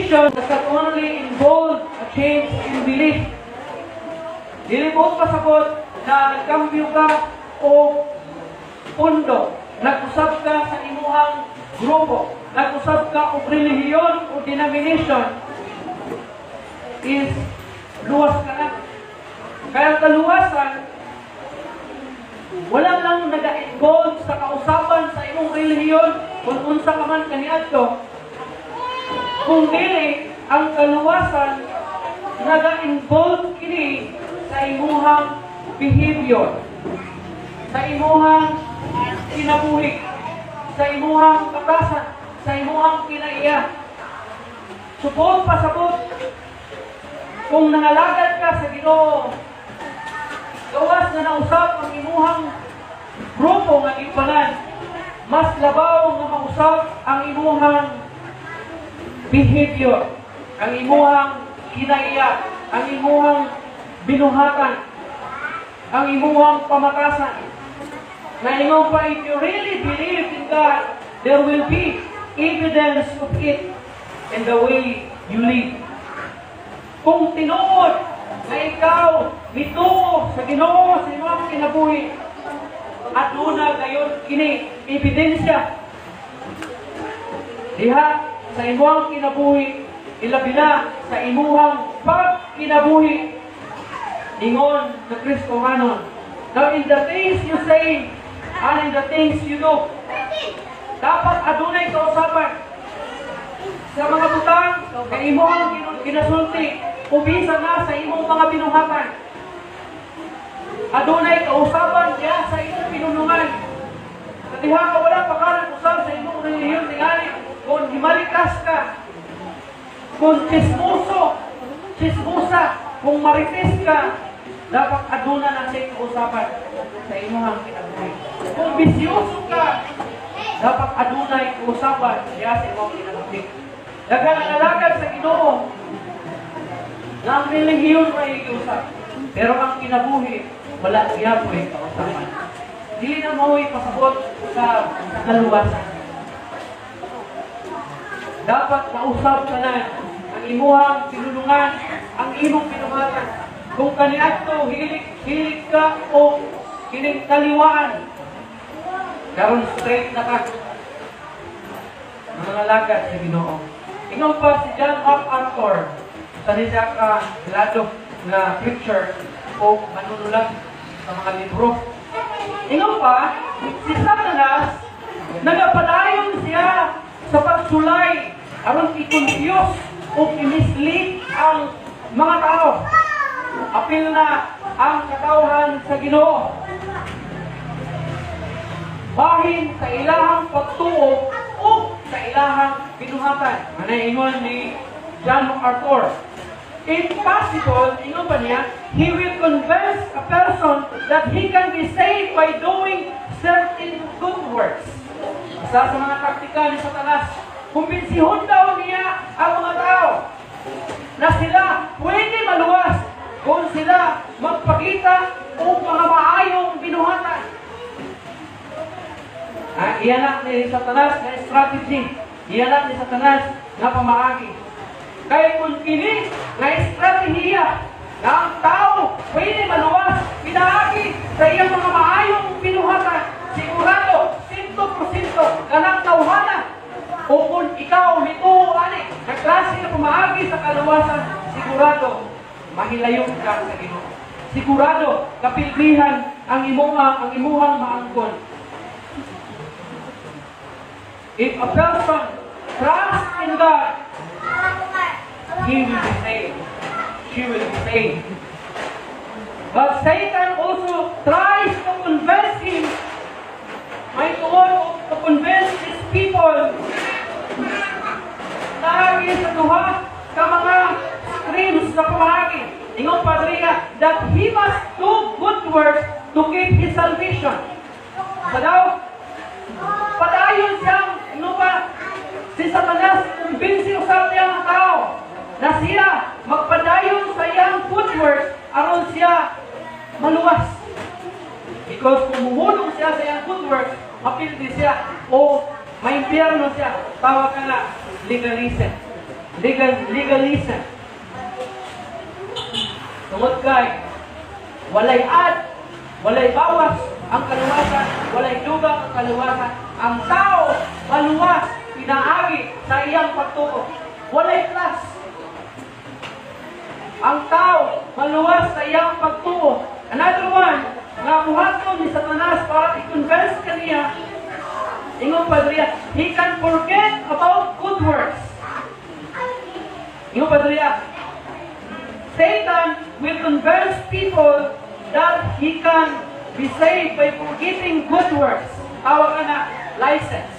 Salvation does not only involve a change in belief. Dili mo pasabot na nagkambyo ka og pundo, nag-usab ka sa imuhang grupo, nag-usab ka og relihiyon o denomination, is luwas ka na. Kaya ang kaluwasan, wala lang naga-involve sa kausaban sa imong relihiyon kung unsa ka man kaniadto. Kung dili, ang kaluwasan naga-involve kini sa imuhang behavior, sa imuhang kinabuhi, sa imuhang katasan, sa imuhang kinaiya. Suppose pasabot, kung nangalagad ka sa Ginoo, gawas na nausap ang imuhang grupo nga gipanan, mas labaw nga mausap ang imuhang behavior, ang imuhang kinaiya, ang imuhang binuhatan, ang imuhang pamatasan. Na ingon pa, if you really believe in God, there will be evidence of it in the way you live. Kung tinuod na ikaw mituo sa Ginoo sa imong kinabuhi, aduna gayon kini ebidensya diha sa imong kinabuhi, ilabi na sa imuhang pagkinabuhi ingon sa Kristohanon. Now, in the things you say and in the things you do, dapat adunay kausaban sa mga butang nga imuhang ginasulti o bisan na sa imong mga binuhatan. Adunay kausaban diha sa imong pinunungan. Sa diha ka wala pa ka usab sa imong relihiyon, tingali kung himalikas ka, kung chismoso, chismosa, kung marites ka, dapat aduna na siya kausapan sa imong kinabuhi. Kung bisyoso ka, dapat adunay kausapan diha sa imong kinabuhi. Daghan ang alagad sa Ginoo nga ang relihiyon ay giusap. Pero ang kinabuhi, wala giyapoy kausapan. Dili na mao'y pasabot sa kaluwasan. Dapat mausap tanan ang imuhang pinulungan, ang imong binuhatan. Kung kaniadto hilig hilig ka o kining kaliwaan, karon straight na ka ng mga lagad sa Ginoo. Ingon pa si John MacArthur, sa niya ka hilado nga preacher o manunulat sa mga libro. Ingon pa, si Satanas, nagapadayon siya sa pagsulay aron i-confuse o i-mislead ang mga tao. Apil na ang katawhan sa Ginoo. Bahin sa ilahang pagtuo o sa ilahang binuhatan. Ano ingon ni John MacArthur? If possible, ingon pa niya, he will convince a person that he can be saved by doing certain good works. Isa sa mga taktika ni Satanas, kumbinsihon daw niya ang mga tao na sila pwede maluwas kung sila magpakita og mga maayong binuhatan. Ah, iyan na ni Satanas na strategy. Iyan na ni Satanas na pamaagi. Kaya kung kini na estratehiya na ang tao pwede maluwas pinaagi sa iyang mga maayong binuhatan, sigurado, 100% kanang tawhana o kung ikaw mituo ani na klase na pamaagi sa kaluwasan, sigurado mahilayon ka sa Ginoo. Sigurado kapilmihan ang imuhang maangkon. If a person trusts in God, he will be saved. She will be saved. But Satan also tries to convince him, may tuon to convince his people, naagi sa duha ka mga streams na pamaagi. Ingon pa diriya that he must do good works to keep his salvation. Sa daw, padayon siyang, ano pa, si Satanas, kumbinsi usab niya ang tao na siya magpadayon sa iyang good works aron siya maluwas. Because kung mumulong siya sa iyang good works, mapildi siya o maimpyerno siya. Tawag ka na legalism. Legalism. Tungod kay walay add, walay bawas ang kaluwasan, walay dugang ang kaluwasan. Ang tao maluwas pinaagi sa iyang pagtuo. Walay plus. Ang tao maluwas sa iyang pagtuo. Another one, nga buhaton ni Satanas para i-convince kaniya, ingon pa diriya, he can forget about good works. Ingon pa diriya, Satan will convince people that he can be saved by forgetting good works. Tawag ka na, license.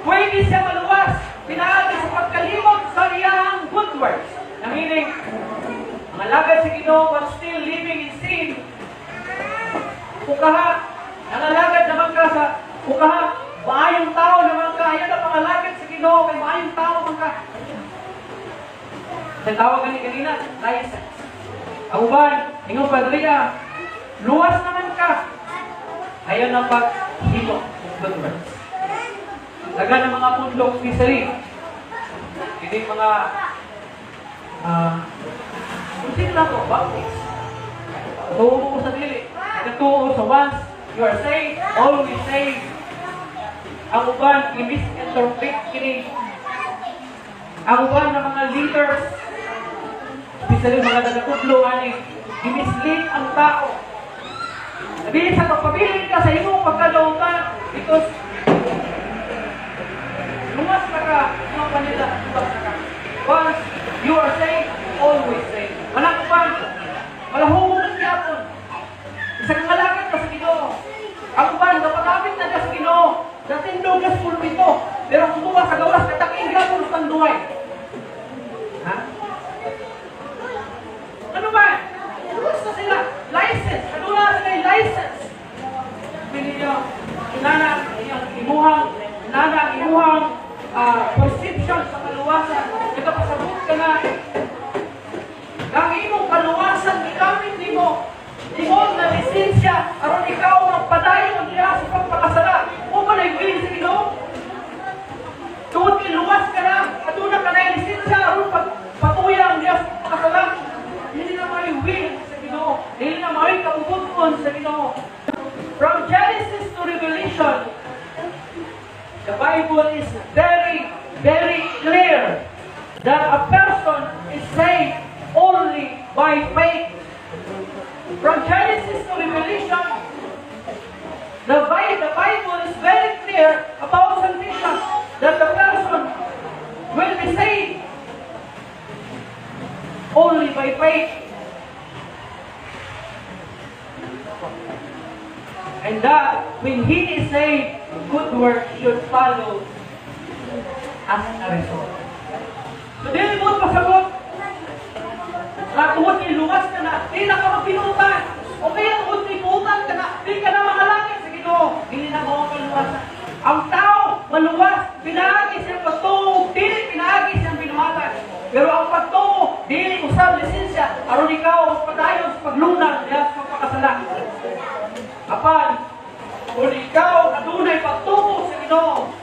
Pwede siya maluwas, pinaagi sa pagkalimot sa iyang good works. Na meaning, ang alagad sa Ginoo but still living in sin. Ukaha, nangalagad naman ka sa, ukaha, maayong tao naman ka, ayaw na pangalagad sa Ginoo, kay maayong tao man ka. Sa tawag gani kanina, license. Ang uban, ingon pa diriya, luwas naman ka. Ayaw na paghimo og good works. Dagan ng mga pundok especially, hindi mga, kung sino na to, Baptist. Tuo mo sa dili. Nagatuo sa once you are saved, always saved. Ang uban, i-misinterpret kini. Ang uban ng mga leaders, especially mga taga-tudlo, ani, i-mislead ang tao. Sabihin sa pagpabilin ka sa imong pagkadautan because luwas na ka, mga kanila, luwas na ka. Once you are saved, always saved. Wala ka pa, malahumog ng gyapon. Isa kang alagad ka sa Ginoo. Ang uban, napakapit na ka sa Ginoo. Natindog ka sa pulpito. Pero kung bukas sa gawas, kataking gyapon sa tanduay. Ha? Ano ba? Luwas na sila. License. Ano na sila yung license? Sabi ninyo, inana ang imuhang perception sa kaluwasan. Nagapasabot ka na. Ang imong kaluwasan, gigamit nimo ingon na lisensya aron ikaw magpadayon diha sa pagpakasala. O ba na will sa Ginoo? Tungod kay luwas ka na, aduna ka na lisensya aron pagpatuyang diha sa pagpakasala. Dili na may will sa Ginoo. Dili na may kabubut-on sa Ginoo. From Genesis to Revelation, the Bible is very, very clear that a person is saved only by faith. From Genesis to Revelation, the Bible is very clear about salvation, that the person will be saved only by faith. And that when he is saved, good works should follow as a result. So, dili mo pasabot na tungod kay luwas ka na, di na ka magbinutan. O kaya tungod kay butan ka na, di ka na makalangit sa Ginoo. Dili na mao kaluwasan. Ang tao maluwas, pinaagi siyang pagtuo, dili pinaagi siyang binuhatan. Pero ang pagtuo, dili usab lisensya aron ikaw padayon sa paglunang diha sa pagpakasala. Apan, kung ikaw adunay pagtuo sa Ginoo,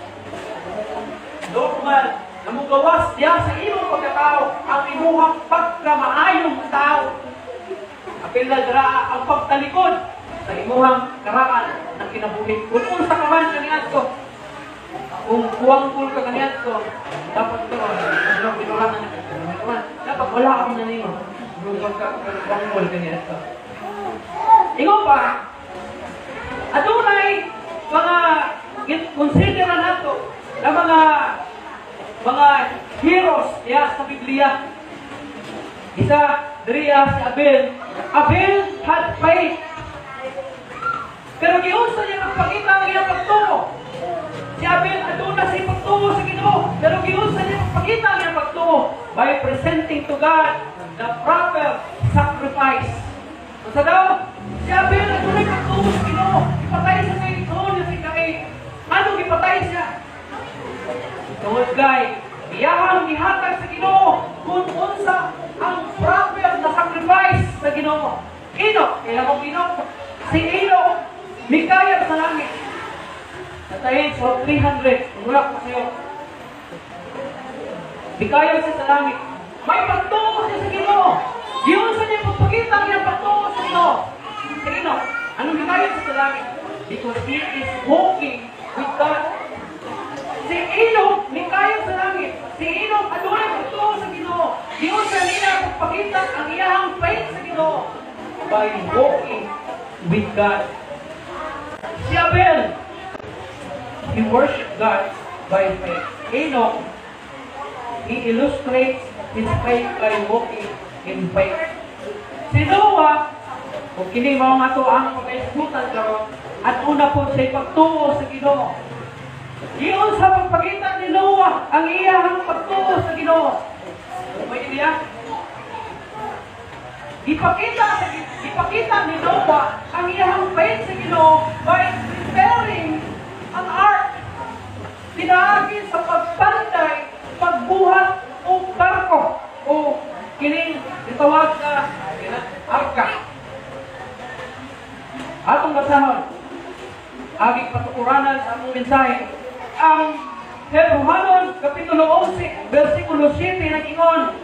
normal na mugawas diha sa imong pagkatao ang imuhang pagkamaayong tao. Apil na dira ang pagtalikod sa imuhang karaan ng kinabuhi. Kung unsa ka man kaniadto, kung kuwangkul ka kaniadto, dapat karon ano binurangan na ka. Dapat wala akong nanimo. Kung ka kuwangkul kaniadto. Ingon pa, adunay mga consider nato na mga heroes diya sa Biblia. Isa diriya si Abel. Abel had faith. Pero giunsa niya magpakita ang iyang pagtuo. Si Abel aduna sa pagtuo sa Ginoo, pero giunsa niya magpakita ang iyang pagtuo by presenting to God the proper sacrifice. Unsa daw? Si Abel adunay pagtuo sa Ginoo. Ipatay siya kay igsoon niya si Cain. Anong ipatay siya? Tungod kay iyahang gihatag sa Ginoo kung unsa ang proper na sacrifice sa Ginoo. Enoch, kaya mo Enoch, si Enoch mikayab sa langit. At the age of 300, kung wala ko sa'yo. Mikayag siya sa langit. May pagtuo siya sa Ginoo. Giunsa niya pagpakita ang iyang pagtuo sa Ginoo? Sa Ginoo. Anong mikayag siya sa langit? Because he is walking with God. Si Enoch, mikayag sa langit. Si Enoch, adunay pagtuo sa Ginoo. Giunsa niya pagpakita ang iyang faith sa Ginoo? By walking with God. Si Abel, he worshiped God by faith. Enoch, he illustrates his faith by walking in faith. Si Noah, kung kini mao nga to ang pagkaisgutan karon, at una po siya pagtuo sa Ginoo. Giunsa pagpakita ni Noah ang iyang pagtuo sa Ginoo? May idea? Ipakita ni Noah ang iyang faith sa Ginoo by preparing an ark. Pinaagi sa pagpanday, pagbuhat og barko o kining gitawag na arka. Atong basahon, aging patukuranan sa among mensahe, ang Hebreohanon, Kapitulo 11, versikulo 7, nag-ingon,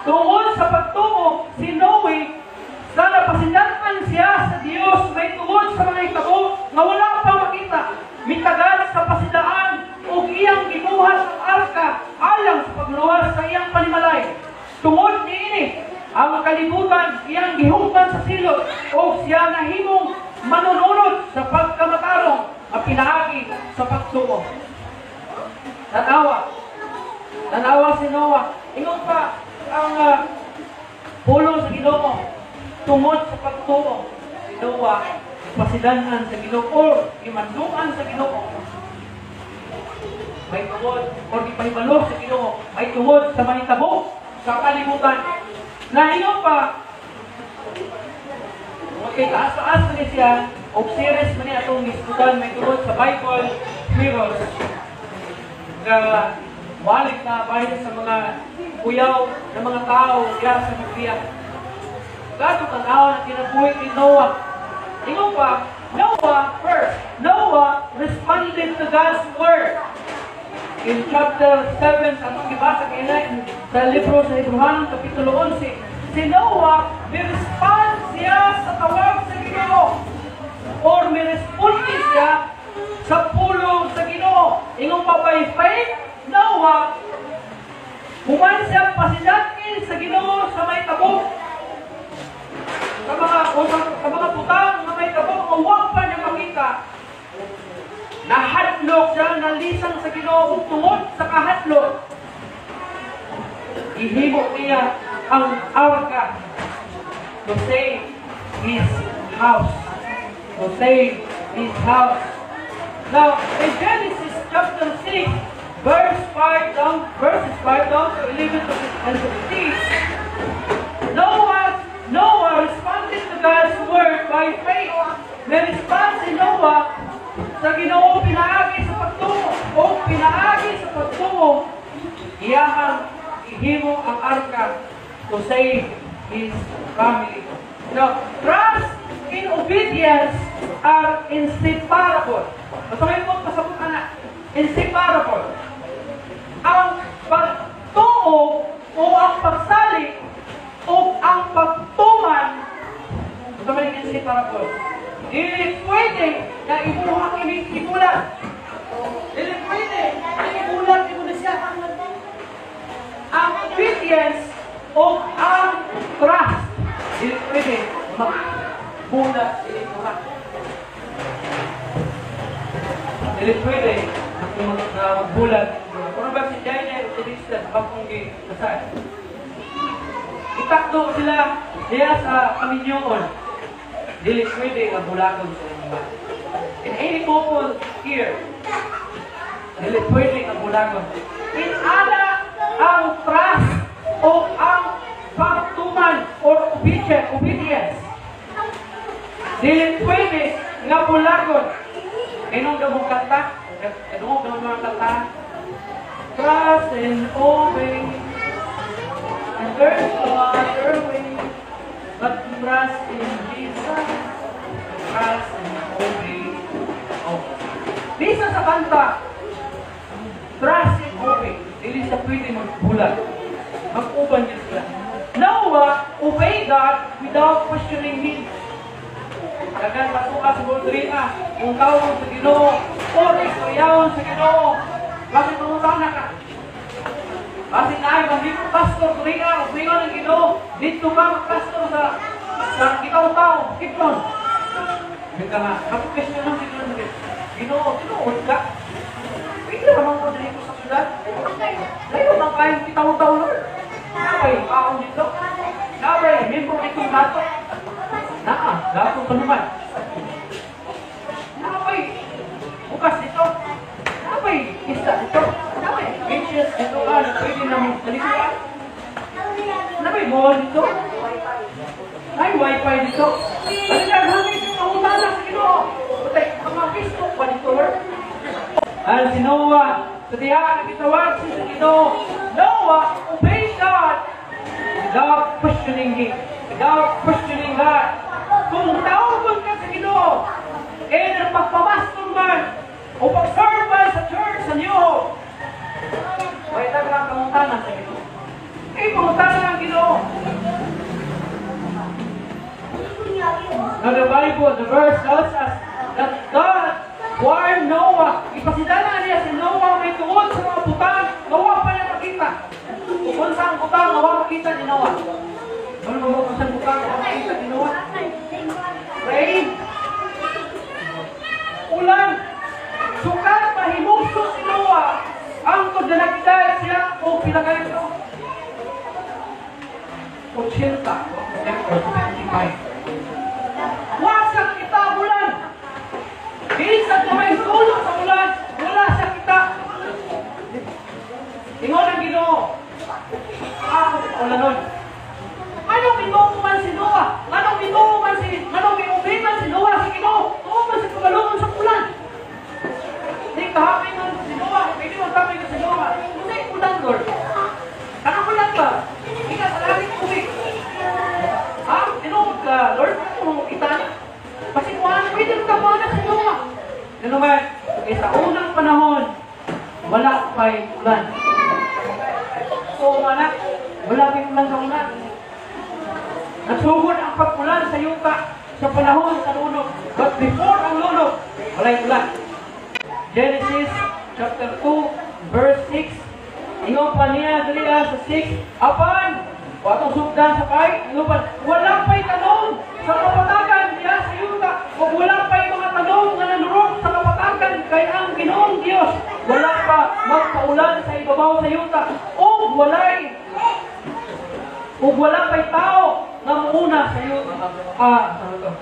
"Tungod sa pagtuo, si Noe, sa napasidan siya sa Dios may tungod sa mga hitabo nga wala pa makita, mitagad sa pasidaan ug iyang gibuhat ang arka alang sa pagluwas sa iyang panimalay. Tungod niini, ang kalibutan iyang gihungtan sa silot ug siya nahimong manununod sa pagkamatarong nga pinaagi sa pagtuo." Tanawa. Tanawa si Noah. Ingon pa ang pulong sa Ginoo, tungod sa pagtuo, si Noah pasidanan sa Ginoo or gimanduan sa Ginoo may tungod or gipahibalo sa Ginoo may tungod sa mahitabo sa kalibutan. Nahingon pa tungod kay taas-taas man ni siya og series man ni atong gisgutan may tungod sa Bible Heroes nga balik na bahin sa mga kuyaw ng mga tao diya sa Biblia. Gato tanaw na kinabuhi ni Noah. Ingon pa, Noah first, Noah responded to God's word. In chapter 7, sa atong gibasa kanina sa libro sa Hebreohanon, Kapitulo 11, si Noah, mi-respond siya sa tawag sa Ginoo. Or mi-responde siya sa pulong sa Ginoo. Ingon pa, by faith, Noah, human siya pasidatin sa Ginoo sa may tabo. Sa mga butang nga may tabo nga wa pa niya makita. Nahadlok siya, nalisang sa Ginoo ug tungod sa kahadlok, ihimo niya ang arka to save his house. To save his house. Now, in Genesis chapter 6, verse 5 down, verses 5 down to 11 to and 15, Noah responded to God's word by faith. May response si Noah sa Ginoo pinaagi sa pagtuo o pinaagi sa pagtuo iyahang ihimo ang arka to save his family. Now, trust and obedience are inseparable. Basta may po pasabot ana. Inseparable. Ang pagtuo o ang pagsali o ang pagtuman, basta may inseparable. Dili pwede na imuha kining ibulat. Dili pwede na ibulat imo na siya. Ang obedience o ang trust, dili pwede magbulat dili mo. Dili pwede na magbulat. Kung ba si Daniel o si Dixon, bagong gisasad. Itakdo sila diya sa kaminyoon. Dili pwede nga bulagon sa iba. In any couple here, dili pwede nga bulagon. In ana ang trust o ang pagtuman or obedience. Dili pwede nga bulagon. Inong damong kanta? Kadungog naman mga kanta. "Trust and obey. And there's no other way but to trust in Jesus. Trust and obey." Oh. Bisa sa kanta, trust and obey. Dili Dili siya pwede magbulag. Mag-uban niya sila. Noah obeyed God without questioning Him. Dagan patuka sa diri kung tawag sa Ginoo o istoryahon sa Ginoo. Bakit mangutana ka? Kasi na ay mahimong pastor diri o ingon ang Ginoo, dito ka magpastor sa Kitaw-taw, Kiplon. Hindi ka nga, mag-question lang siguro sa Ginoo, tinuod ka? Pwede naman ko diri ko sa syudad. Layo man kayong Kitaw-taw, Lord. Nabay, kaon dito. Nabay, member itong dato. Naa, dato pa naman. Nabay, bukas dito. Nabay, isda dito. Nabay, beaches dito ka na pwede na mo talikuan. Nabay, mall dito. Ay, wifi dito. Ano na, hanggang ito pangutana sa Ginoo. Patay, mga Facebook pa dito, Lord. Ang si Noah, sa diha nagitawag siya sa Ginoo. Noah obeyed God without questioning Him, without questioning God. Kung tawgon ka sa Ginoo, either pagpapastor man o pag-serve man sa church sa New Hope, may tagang pangutana sa Ginoo. Eh, pangutana ng Ginoo. Now the Bible, the verse tells us that God warned Noah. Ipasidana niya si Noah may tungod sa mga butang nga wa pa niya makita. Kung saan butang nga wa makita ni Noah. Ano ba kung saan butang nga wa makita ni Noah? Rain. Ulan. Sukad mahimugso si Noah. Ang na nakita siya o pila kayo ito? 80 or 75. Wa sa kita ulan. Bisan na may sulok sa ulan, wala sa kita. Ingon ang Ginoo. Ako ulanon. Anong mituo man si Noah? Anong miubi man si Noah sa Ginoo? Tuo man sa kabalungon sa ulan. Di kahapin man si Noah, pwede mo sabi si Noah. Unsay ulan, Lord? Kanang ulan ba? Ika sa langit tubig. Ha? Tinuod ka, Lord? Ano kita niya? Pasikuan, pwede mo tawanan si Noah. Ano man, eh, sa unang panahon, wala pa'y ulan. So, anak, wala pa'y ulan sa ulan. Nagsugod ang pag-ulan sa yuta sa panahon sa lunok. But before ang lunok, wala'y ulan. Genesis chapter 2, verse 6. Ingon pa niya diri sa 6, apan, watong sugdan sa kay, ingon pa, wala pa'y tanom sa kapatagan diha sa yuta, o wala pa'y mga tanom nga nanurok sa kapatagan kay ang Ginoong Dios wala pa magpaulan sa ibabaw sa yuta, o wala pa'y tao nga muuna sa yuta. Ah, ano to?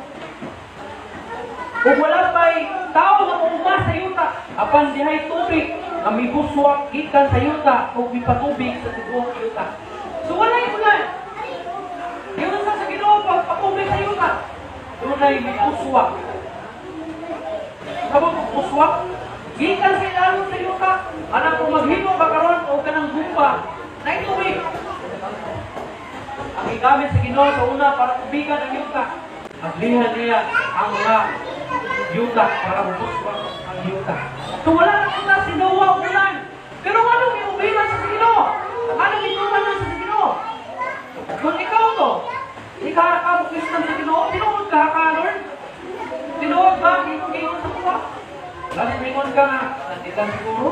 Ug wala pa'y tao nga muuma sa yuta, apan dihay tubig nga mibuswak gikan sa yuta ug mipatubig sa tibuok yuta. So walay ulan. Ingon sa Ginoo pagpatubig sa yuta. Dunay mibuswak. Kabot og buswak gikan sa ilalom sa yuta, anang kung maghimo ka karon og kanang gumba, naay tubig. Ang gigamit sa Ginoo sa una para tubigan ang yuta. Ablihan niya ang mga yuta para mubuswak ang yuta. So wala na kita si Noah ulan. Pero anong iubiman sa Ginoo? Anong ituman sa Ginoo? Kung ikaw to, ikaw ka mo Christian sa Ginoo, tinuod ka ka, Lord? Tinuod ba ang imong giingon sa kuha? Lagi mingon ka nga, nandito lang siguro.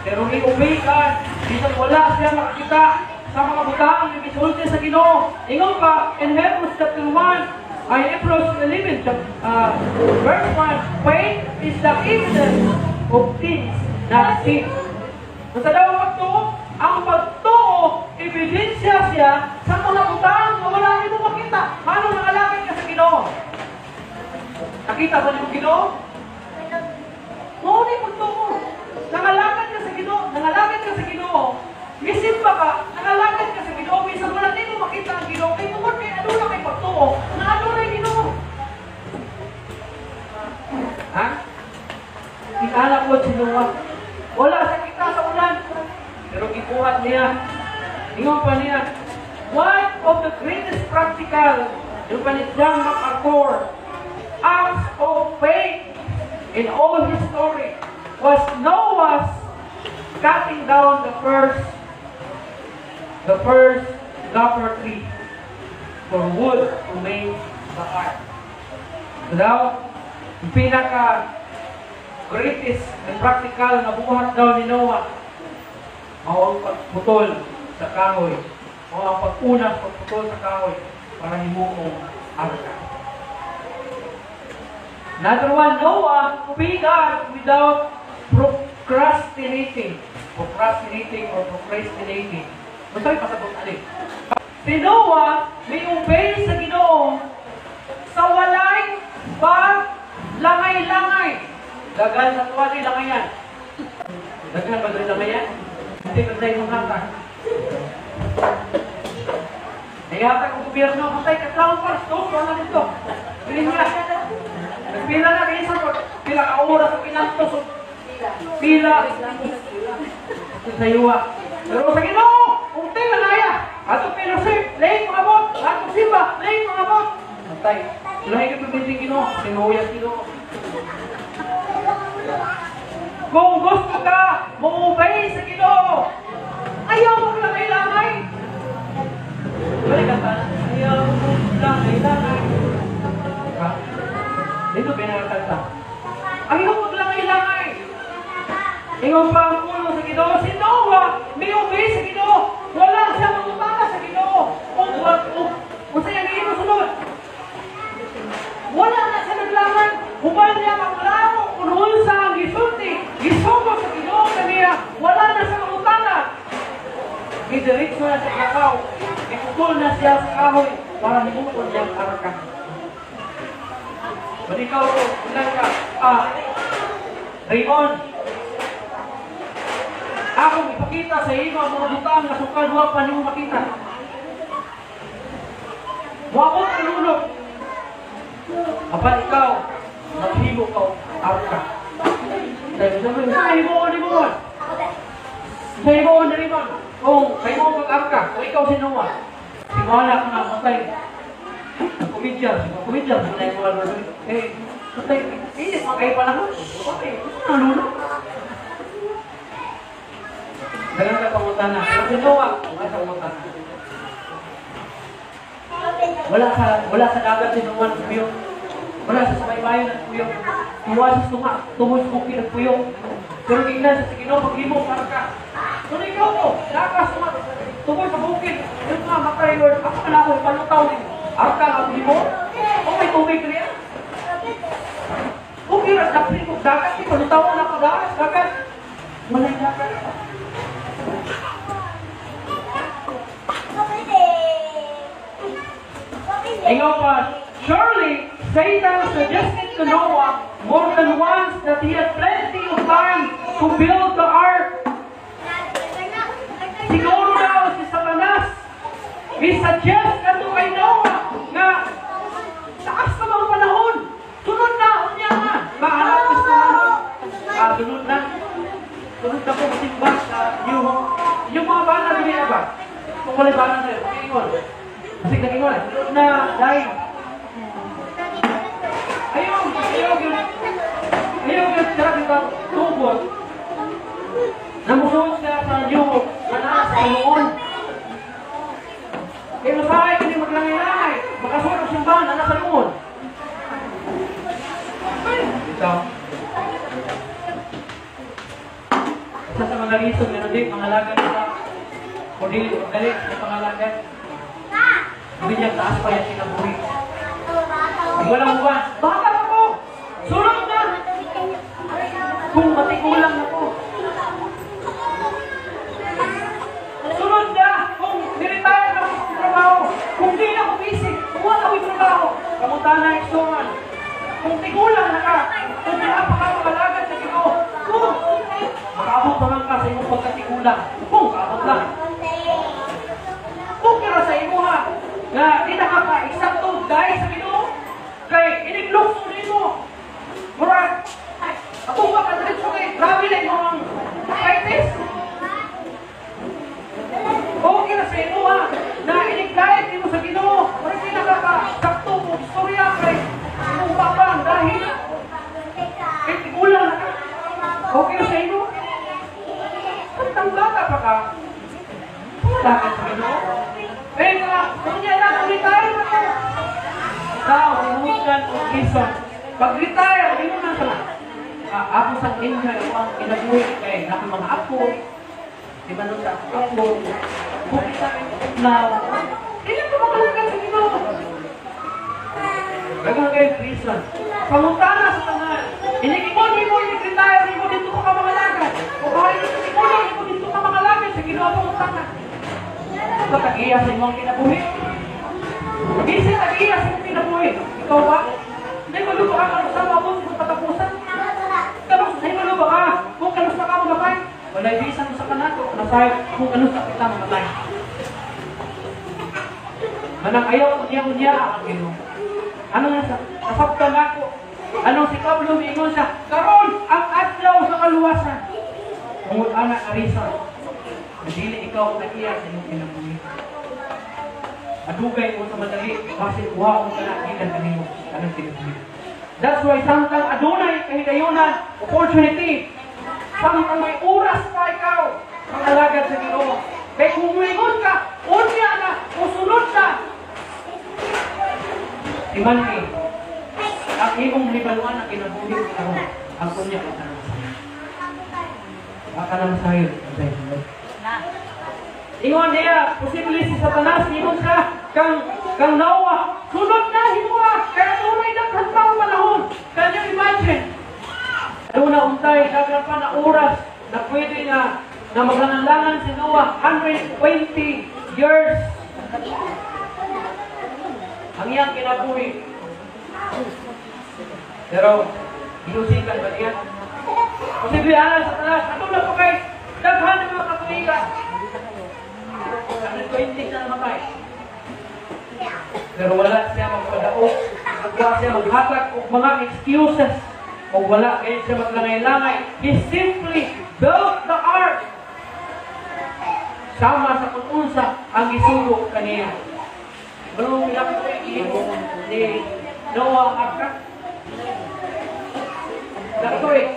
Pero i-obey ka, bisan wala siya makakita sa mga butang nga gisulti sa Ginoo. Ingon pa in Hebrews chapter 1, ay Hebrews 11, verse 1, "Faith is the evidence of things not seen." Kung sa daw pagtuo, ang pagtuo, ebidensya siya sa mga butang nga wala nimo makita. Paano nakalakad ka sa Ginoo? Nakita ba nimo Ginoo? Mao ni pagtuo. Nangalakad ka sa Ginoo, nangalakad ka sa Ginoo. Misimba ka, nangalakad ka sa Ginoo, bisan wala nimo makita ang Ginoo, kay tungod kay aduna kay pagtuo, na adunay Ginoo. Ha? Inala ko si Noah. Wala sa kita sa ulan. Pero gibuhat niya. Ingon pa niya, one of the greatest practical, yung pa ni John MacArthur, acts of faith in all history was Noah's Cutting down the first gopher tree for wood to make the ark. So daw, ang pinaka greatest and practical na buhat daw ni Noah, mao ang pagputol sa kahoy, mao ang pag-unas pagputol sa kahoy para himuong arka. Another one, Noah obeyed God without procrastinating. Procrastinating or procrastinating. Basta may pasabot ali. Si Noah may obey sa Ginoo sa walay paglangay-langay. Dagan sa tuwa di langayan. Dagan ba diri langayan? Hindi ba tayo manghatag? Naihatag ang gobyerno, matay katlaw pa, stop, wala nito. Pili niya. Nagpila na kayo sa pila ka oras ang pinantos. Pila. Sa yuwa. Pero sa Ginoo, unti lang kaya. Ato fellowship, late mga bot. Ato simba, late mga bot. Antay. Lahi ka pwede Ginoo, sinuya Ginoo. Kung gusto ka, mo-obey sa Ginoo. Ayaw mo lang kailangan. Balik ka pa. Ayaw mo lang kailangan. Diba? Dito pinakakanta. Ayaw mo lang kailangan. Ingon pa ang pulo sa Ginoo. Si Noah, may obey sa Ginoo. Wala siya mangutana sa Ginoo. Kung sa iyang sunod. Wala na siya naglangan. Huban niya maklaro kung unsa ang gisulti. Gisugo sa Ginoo kaniya. Wala na siya mangutana. Gidiretso na sa kakaw. Iputol na siya sa kahoy para himuon niyang arka. But ikaw, ulan ka, Raymond, akong ipakita sa imo ang mga butang nga sukad wa pa nimo makita. Moabot ang lunok. Apan ikaw, maghimo ka og arka. Dahil sabi, sa himuon ni mo. Sa himuon ni Raymond, kung sa himuon kag arka, kung ikaw si Noah, si Moana ka nga, matay. Komedya, komedya, matay mo lang. Eh, matay, init mga kayo panahon. Okay, ano lunok? Ganun ka pangutana. Si Noah, wala sa pangutana. Wala sa dagat si Noah nagpuyok. Wala sa sumaybayo nagpuyok. Tuwa sa tunga, tungod sa bukid nagpuyok. Pero tingnan sa Ginoo paghimo para ka. Kung ikaw ko, nakas tunga, tungod sa bukid, yung nga matay Lord, ako na ako palutaw ni arka nga himo. O may tubig niya. Okay ra dapat ko dagat di palutaw na ako dagat, dagat. Walay dagat. Ingon pa, surely Satan suggested to Noah more than once that he had plenty of time to build the ark. Siguro daw si Satanas, he suggest kadto kay Noah nga taas na mga panahon. Sunod na, unya na. Mahanap gusto na. Sunod na. Sunod na po masimba sa New Hope. Yung mga bana, dili na ba? Kung wala'y bana na yun, ingon. Kasi nag-ingon, sunod na, dahil. Ayaw, ayaw, yun. Ayaw, yun, tara, dito, tubot. Namusuot siya sa New Hope, na nasa noon. Kaya masahay, hindi maglangay-langay. Makasunod simbahan, na nasa noon. Ito. Isa sa mga reason, meron din, pangalagan sa o dili, dali, sa pangalagan. Hindi niya taas pa yan sinabuhi. Walang buwan. Baka ako! Sunod na! Kung matigulang ako. Sunod na! Kung niretire na ako sa trabaho. Kung di na ako busy, kung wala ako'y trabaho. Kamuta na iksuman. Kung tigulang na ka, kung pinapakapalagan sa Ginoo, kung makaabot pa man ka sa imong pagkatigulang, kung kaabot lang. Kung kira sa imuha, nga di na ka pa eksakto dahil sa Ginoo, kay iniglukso nimo. Murag, ako ba ka diretso kay grabe na imong arthritis. Okay na sa imuha, na iniglait nimo sa Ginoo, murag di na ka pa sakto mo istorya kay imong papa dahil kay tigulang na ka. Okay na sa imo. Maglakad sa Ginoo. Kaya nga, unya na, retire na ko. Ikaw, hinugan o reason. Pag-retire, di mo na sa ako sa enjoy ako ang kinabuhi kay na mga apo. Di ba nung sa apo? Bukit sa now. Dili ko makalagad sa Ginoo. Daghang kayo reason. Pangutana sa tanan. Inig-ingon mo, inig-retire mo, dito ka mangalagad. O kahit sa tigulang mo, dito ka mangalagad sa Ginoo pangutana. Ikaw tag-iya sa imong kinabuhi. Bisin tag-iya sa imong kinabuhi. Ikaw ba? Hindi mo ka kanusa mo sa katapusan. Kanus, hindi mo ba ka? Kung kanusa ka mamatay? Walay bisan mo sa kanato. Nasay, kung kanusa kita mamatay. Manang ayaw unya-unya ang Ginoo. Ano nga sa nasabtan ako? Anong si Pablo miingon siya? Karon ang adlaw sa kaluwasan. Tungod ana ka reason. Dili ikaw nag-iya sa imong kinabuhi. Adugay mo sa madali, kasi kuha mo ka na gikan kanimo anong kinabuhi. That's why samtang adunay kahigayunan, opportunity, samtang may oras pa ikaw, mangalagad sa Ginoo. Kay kung muingon ka, unya na, usunod na. Si Manny, ang imong hibaluan ang kinabuhi karon, ang unya ka na masayo. Baka na masayo. Ingon niya, posible si Satanas, ingon siya, kang Noah, sunod na, himuha, kaya adunay daghan pa ang panahon. Can you imagine? Aduna untay, daghan pa na oras na pwede na na maglangan si Noah, 120 years. Ang iyang kinabuhi. Pero, ginusikan ba niya? Posible ana sa Satanas, aduna pa kay daghan ng mga katuigan. 120 na namatay. Pero wala siya magpadaog, wala siya maghatag og mga excuses, o wala kayo siya maglangay-langay. He simply built the ark. Sama sa kung unsa ang gisugo kaniya. Pero pila ka tuig gihimo ni Noah ang arka? Pila ka tuig?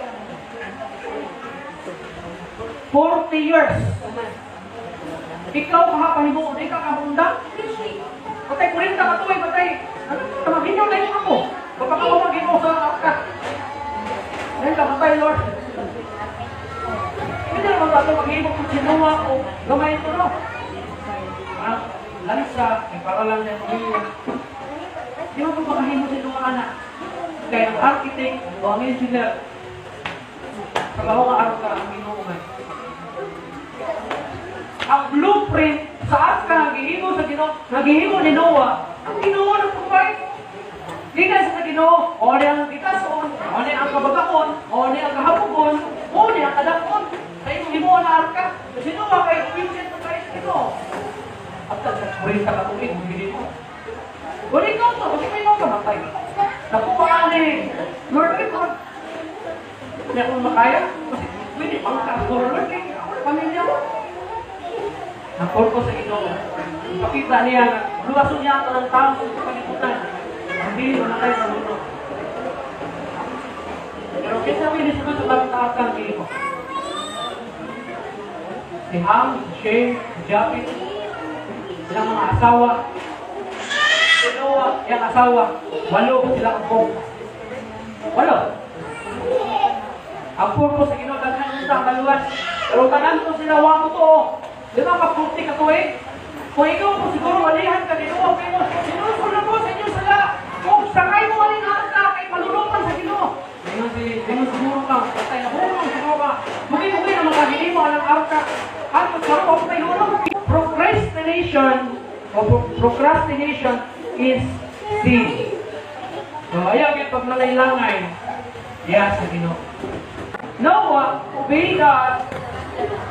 40 years. Ikaw kahapahimo, di ka kahundang. Patay 40 ka tuig, patay. Ano maginyo na yung ako. Baka ka maginyo sa arka. Dahil ka patay, Lord. Hindi naman ba ito maghimo kung si Noah o gamay ito, no? Parang lansa, ay para lang niya pamilya. Di ba kung makahimo si Noah, anak? Kaya ang architect o ang engineer, trabaho nga arka ang Ginoo man. Ang blueprint sa arka nga gihimo sa Ginoo, nga gihimo ni Noah, ang Ginoo nang provide. Di na sa Ginoo, o ni ang gitason, o ni ang kabagaon, o ni ang kahabugon, o ni ang kadakon. Sa imong himuon na arka. Si Noah kay obedient na kayo sa Ginoo. At sa 40 ka tuig, bumili mo. Wala ikaw to, kasi may ka matay. Nakuha ni Lord, ay, Lord. Hindi ako makaya. Kasi pwede pang siguro, Lord, kay ako na pamilya ko. Ang purpose sa Ginoo, pakita niya na luwason niya ang tanang tao sa kalibutan. Ang dili mamatay sa mundo. Pero kinsa may nisunod sa bagong arka ang Ginoo? Si Ham, si Shem, si Japheth, silang mga asawa. Si Noah, iyang asawa, walo sila ang buok. Walo. Ang purpose sa Ginoo daghan unta ang kaluwas. Pero tanan ko sila wa mo to. Di ba ka 40 ka tuig? Kung ikaw kung siguro walihan ka ni Noah, kay mo, sinusul na mo sa inyong sala. Kung sakay mo walin arka kay palulopan sa Ginoo. Ingon siguro ka, patay na hulong siguro ka. Mugi-mugi na makahilimo ang arka. At karon ako may hulong. Procrastination o procrastination is sin. So ayaw gyud paglalay-langay diya sa Ginoo. Noah obeyed God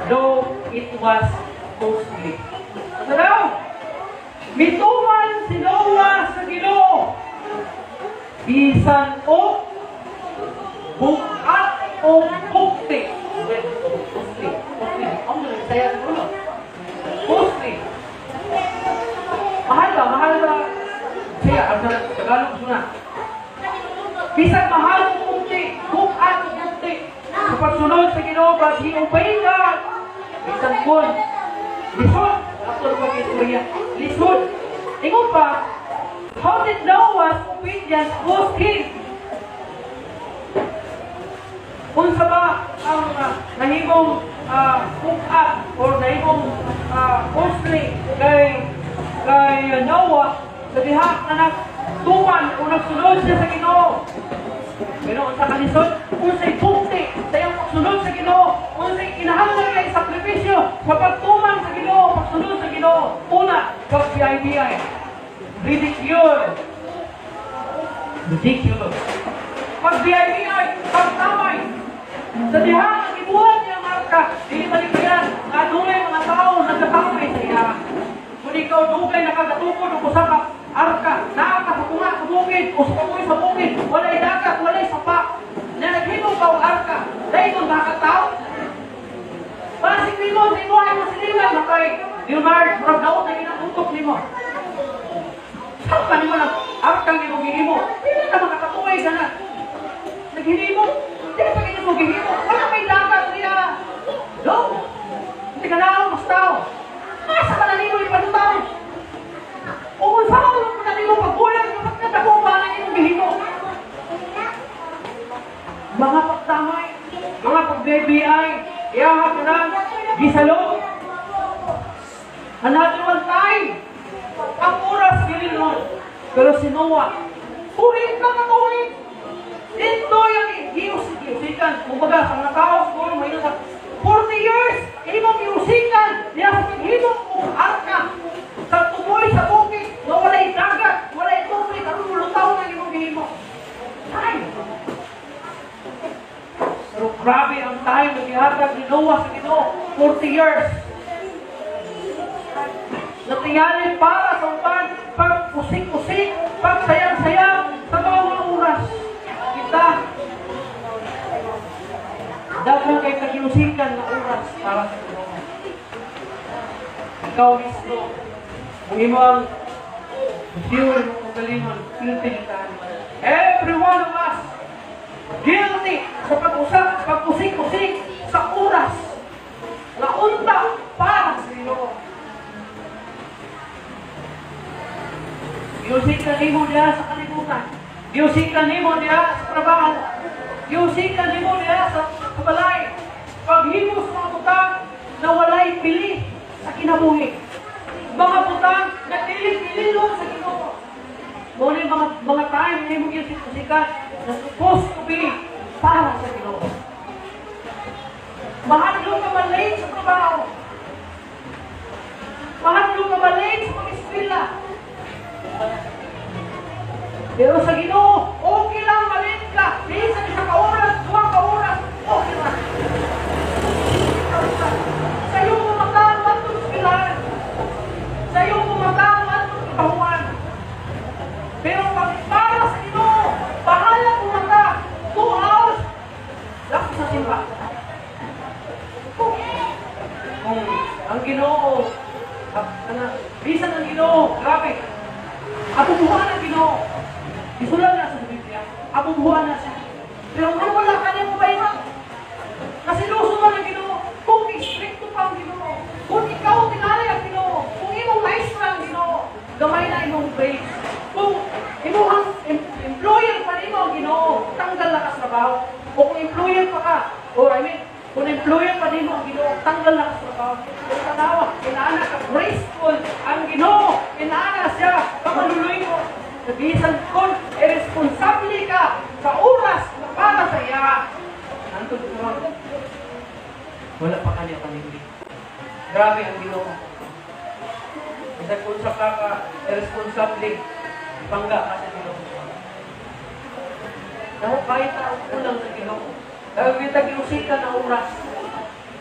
though it was costly. Ano daw? Mituman si Noah sa Ginoo. Bisan og bugat o bukti. Costly. Costly. Ang saya siguro. Costly. Mahal ba? Mahal ba? Siya, ang sa Tagalog suna. Bisan mahal o bukti, bugat o bukti. Sa pagsunod sa Ginoo, but he obeyed God. Bisan kun, lisod, chapter pag istorya. Lisod. Ingon pa, how did Noah's obedience cost him? Unsa ba ang nahimong hook-up or nahimong costly kay Noah sa diha nga nagtuman o nagsunod siya sa Ginoo? Pero unsa kalisod, unsay bukti sa iyang pagsunod sa Ginoo, unsay kinahanglan kay sakripisyo sa pagtuman sa Ginoo, pagsunod sa Ginoo. Una, pag-BIBI. Ridicule. Ridiculous. Pag-BIBI, pagtamay. Sa diha nga gibuhat niya ang arka, dili malikyan, nga adunay mga tao nagatamay sa iya. Kung ikaw dugay nakagatukod og usa ka arka, naa ka sa tunga sa bukid o sa kamoy sa bukid, walay dagat, walay sapa, na naghimo ka og arka, dahil ba ka tao? Basig nimo, sa imo ay masilingan, makay Leonard, murag daot na ginatutok nimo. Saan pa nimo nag arka ng imong gihimo? Dili ka makakatuway ka na. Naghihimo, dili pa gid mo gihimo. Wala may dagat niya. No? Hindi ka naong mas tao. Asa ka na nimo ipanutaw? O kung saan mo na nimo pagbulag, pagkadako pa na imong gihimo. Mga pagtamay, mga pag-BBI, iyaha ko na, gisalo. Another one time, ang oras gililon. Pero si Noah, tuig ka katuig. Dito yung giusikan. Kumbaga, sa mga tao, siguro may sa 40 years, imong giusikan, niya sa paghimo og arka. Sa tumoy sa bukid, nga walay dagat, walay tubig, aron mulutaw na imong gihimo. Time. Pero grabe ang time na gihatag ni Noah sa Ginoo, 40 years. Natingali para sa uban, pag-usik-usik, pag-sayang-sayang sa mga oras. Kita, daghan kay kagiusikan na oras para sa Ginoo. Ikaw mismo, kung imo ang fuel mo kung galingon, guilty ka. Every one of us, guilty sa pag-usap, pag-usik-usik sa oras na unta para sa Ginoo. Giusikan nimo diha sa kalibutan. Giusikan nimo diha sa trabaho. Giusikan nimo diha sa balay. Paghimo sa mga butang na walay pili sa kinabuhi. Mga butang na dili-pili sa Ginoo. Mo ni mga time na imong giusikan na supposed to be para sa Ginoo. Mahadlok ka man-late sa trabaho. Mahadlok ka man-late sa pag-eskwela. Pero sa Ginoo, okay lang malate ka. Bisan isa ka oras, 2 ka oras, okay lang. Sa iyong pumatang atong eskwelahan. Sa iyong pumatang atong trabahuan. Pero pag para sa Ginoo, bahala pumata, 2 hours, lang sa simba. Kung ang Ginoo, bisan ang Ginoo, grabe. Abubuhan ang Ginoo. Isulat na sa Biblia, abubuhan na siya. Pero kung wala ka niyang mabayran, nasiluso man ang Ginoo, kung istrikto pa ang Ginoo, kung ikaw tingali ang Ginoo, kung imong maestra ang Ginoo, gamay na imong grades. Kung imong employer pa nimo ang Ginoo, tanggal na ka sa trabaho. O kung employer pa ka, or I mean, kung employer pa nimo ang Ginoo, tanggal na ka sa trabaho. Kung tanawa, inaana ka graceful ang Ginoo, inaana siya, kamaluloy mo. Nabisan kung irresponsable ka sa oras na para sa iya. Nandun ko, wala pa kanya panindi. Grabe ang Ginoo. Bisan kung sa ka irresponsable, pangga ka sa Ginoo. Naku, kahit ang kulang sa Ginoo. Dahil kita giusikan na oras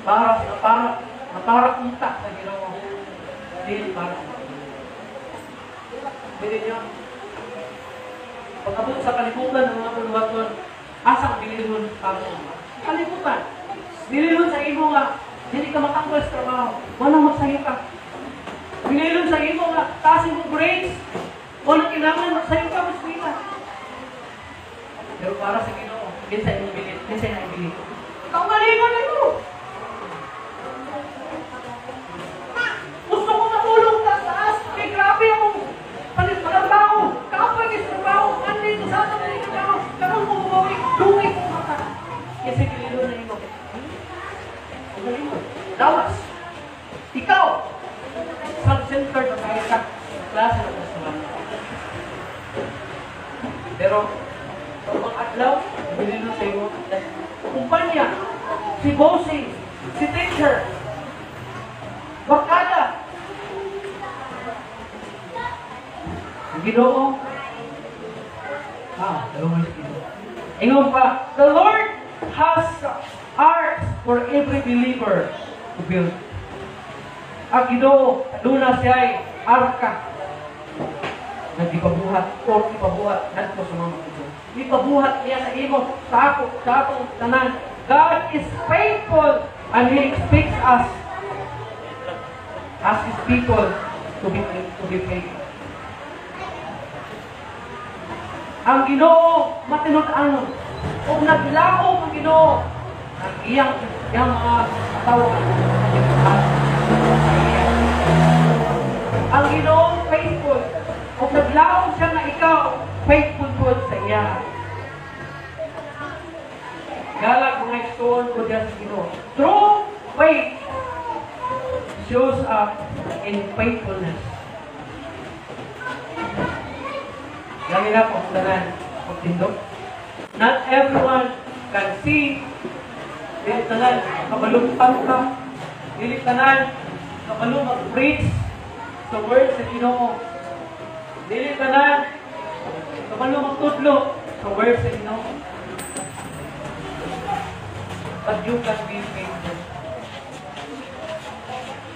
para unta sa Ginoo. Dili para sa Ginoo. Pwede niyo, pag-abot sa kalibutan ng mga puluhaton, asang bilihon para sa mga kalibutan. Bilihon sa imo nga, dili ka matanggal sa trabaho, walang magsayo ka. Bilihon sa imo nga, taas imong grades, walang kailangan magsayo ka, mas. Pero para sa Ginoo, kinsa imong bilin, kinsa imong bilin. Ikaw malingon nimo. Gusto ko matulog. Ikaw, self-centered na kaayo ka. Klase na personal. Pero, sa ubang adlaw, bilin na sa imo, kumpanya, si bossing, si teacher, barkada. Ang Ginoo, dalawang sa Ginoo. Ingon pa, the Lord has arks for every believer to build. Ang Ginoo, duna siya arka na gipabuhat or ipabuhat ngadto sa mga magtuturo. Ipabuhat niya sa imo, sa ako, sa atong tanan. God is faithful and He expects us as His people to be faithful. Ang Ginoo matinud-anon. Ug naglaom ang Ginoo ang iyang mga katawhan. Ang Ginoo faithful. Ug naglaom siya nga ikaw faithful pud sa iya. Galag, mga igsoon ko diyan sa Ginoo. True faith shows up in faithfulness. Lagi na po ang tanan pagtindog. Not everyone can see. Dili tanan kabalo ka. Dili tanan kabalo mag-preach sa word sa Ginoo. Dili tanan kabalo magtudlo sa word sa Ginoo. But you can be faithful.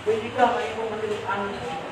Pwede ka mahimong matinud-anon sa Ginoo.